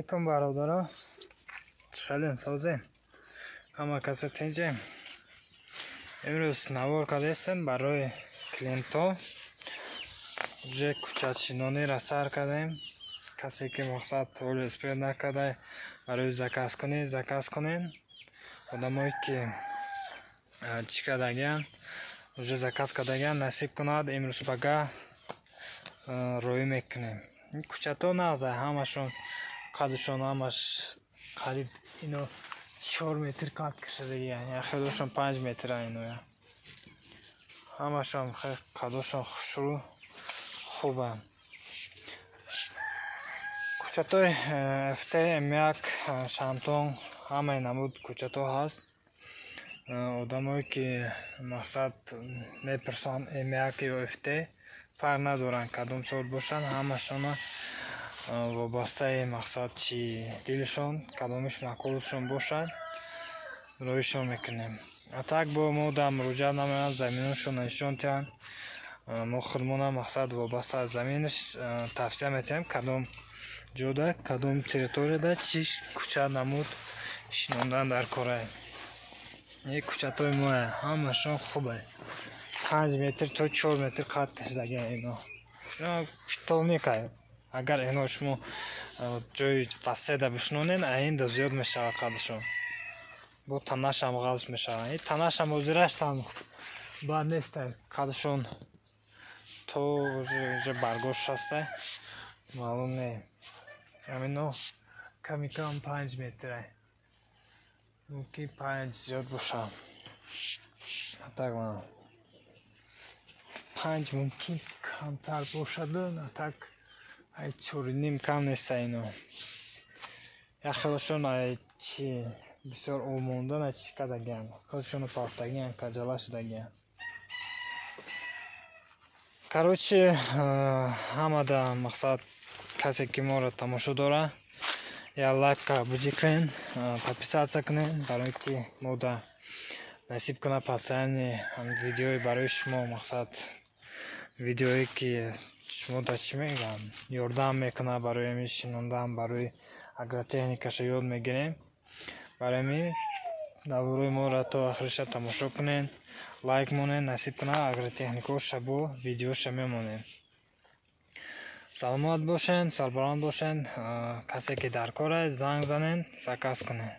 Алейкум, бародаро, хелем, созем, ҳама каса тинҷем. Имрӯз навор кардастем барои клиентҳо. Уже кӯчатшинонира сар кардем. Касе ки, мақсад, ҳоло успеть накарда барои заказ кунӣ, заказ кунен. Одамое ки чӣ кардагиян, уже заказ кардагиян, насиб кунад, имрӯз пага роӣ мекунем. Кӯчатҳо нағза, ҳамашон қадшон ҳамаш қариб ино 4 метр қад кашидагиян, яхелошон 5 метра. Иноя ҳамашон қадошон хушрӯ, хубанд. Кӯчатҳои ФТ, М1, Шантон, ҳамаи намуд кӯчатҳо ҳаст. Одамое ки, мақсад, мепурсанд М1 ё ФТ, фарқ надоранд кадом сорт бошанд, ҳамашона вобастаи, мақсад, чи дилшон, кадомиш маъқулшон бошад, роишон мекунем. А так бо мо да муроҷиат намоянд, заминошонро нишон диҳанд, мо худмона, мақсад, вобаста аз заминаш тавсия метиҳем, кадом ҷода, кадом территорияда чӣ кӯча намуд шинондан дар корае. Ин кӯчатҳои моя ҳамашон хубе, 5 метр то 4 метр қад кашидагиан. Ино питомник. Агар ино шумо ҷои васеъда бишинонед, аинда зиёд мешавад қадшон, бо танашам ғалз мешавад. Ин танашам ҳозираштам бад нестай, қадшон то уже баргош ҳастай, маълум не. Ҳамино ками кам 5 метрай, мумкин 5 зиёд бошад. Так, 5 мумкин камтар бошаду, на так ай 4,5 кам неста ино. Яхелошон ай чи бисёр об мондан, ай чӣ кардагиан, худшоно партагиан, каҷала шудагиан. Короче, ҳамада, мақсад, касе ки моро тамошо дора, як лайка биҷикрен, подписаться кунен, барое ки мо да насиб кунад постоянно видеои барои шумо, мақсад, видеое ки шумо да, чӣ мегӯям, ёрдам мекунад барои ҳамин шинондан, барои агротехникаша ёд мегирем. Барои ҳамин наворои моро то охириша тамошо кунен, лайк монен. Насиб кунад, агротехникаоша бо видеоша мемонем. Саломат бошен, сарбаланд бошен. Касе ки дар кор аст, занг занен, заказ кунен.